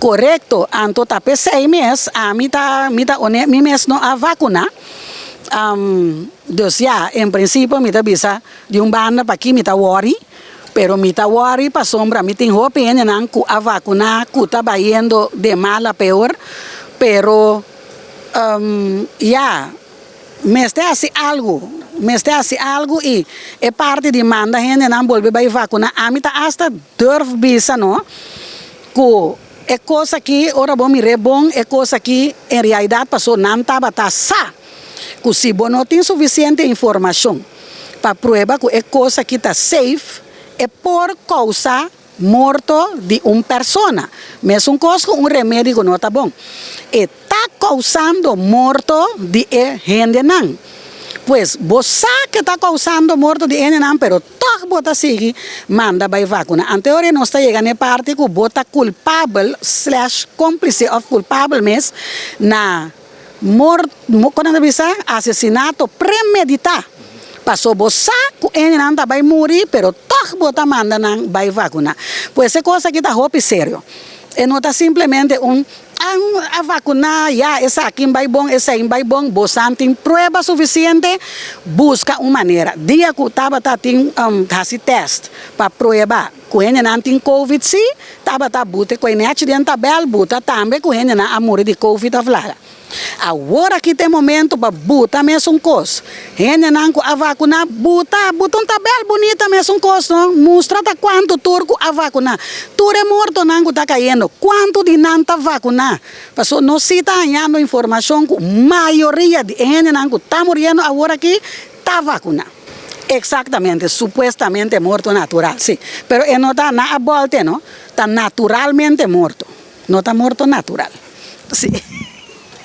Korekto, anto ta p'esei mes ami ta mi ta one mi mes no a vakuná. Dus ya, en prinsipio mi ta bisa di un banda p'aki mi ta wòri, pero mi ta wòri pasobra mi tin hopi hendenan ku a vakuná ku ta bayendo de mal a peor, pero ya. Mester hasi algu, mester hasi algu i e parti di manda hendenan bolbe bai vakuna, ami ta asta durf bisa no ku e kos aki ora bo mir'é bon e kos aki en realidat paso nan tabata sa ku si bo no tin sufisiente informashon pa prueba ku e kos aki ta safe e por kousa Morto di un persona. Mesun kos ku un remedi ku no ta bon. E ta kousando morto di e hendenan. Pues, bo sa ke ta kousando morto di e hendenan, pero tòg bo ta sigui manda bai vakuna. Ante ora nos ta yega na e parti ku bo ta kulpabel slash kómplise òf kulpabel mes na Mor, kon nan ta bisa? Asesinato premeditá. Paso bo sa ku hendenan ta bai muri, pero tòg bo ta manda nan bai vakuná. Pues e kos aki ta hopi serio. E no ta simplemente un, ah, a vakuná, ya, esaki bai bon, esei bai bon. Bo sa tin prueba sufisiente, buska un manera. Dia ku tabata tin hasi tèst pa prueba Ku hendenan tin covid si, tabata bute ku e nechi den tabel buta tambe ku hendenan a muri di covid of laga. Awor aki ta e momento pa buta mesun kos. Hendenan ku a vakuna buta, buta un tabel bunita mesun kos no, mustra ta kuantu tur ku a vakuna. Tur e mortonan ku ta kayendo, kuantu di nan ta vakuna. Paso nos si ta hañando informashon ku mayoria di e hendenan ku ta muriendo awor aki ta vakuna. Exactamente, supuestamente morto natural, si. Pero e no ta na a bolte no, ta naturalmente morto, no ta morto natural, si.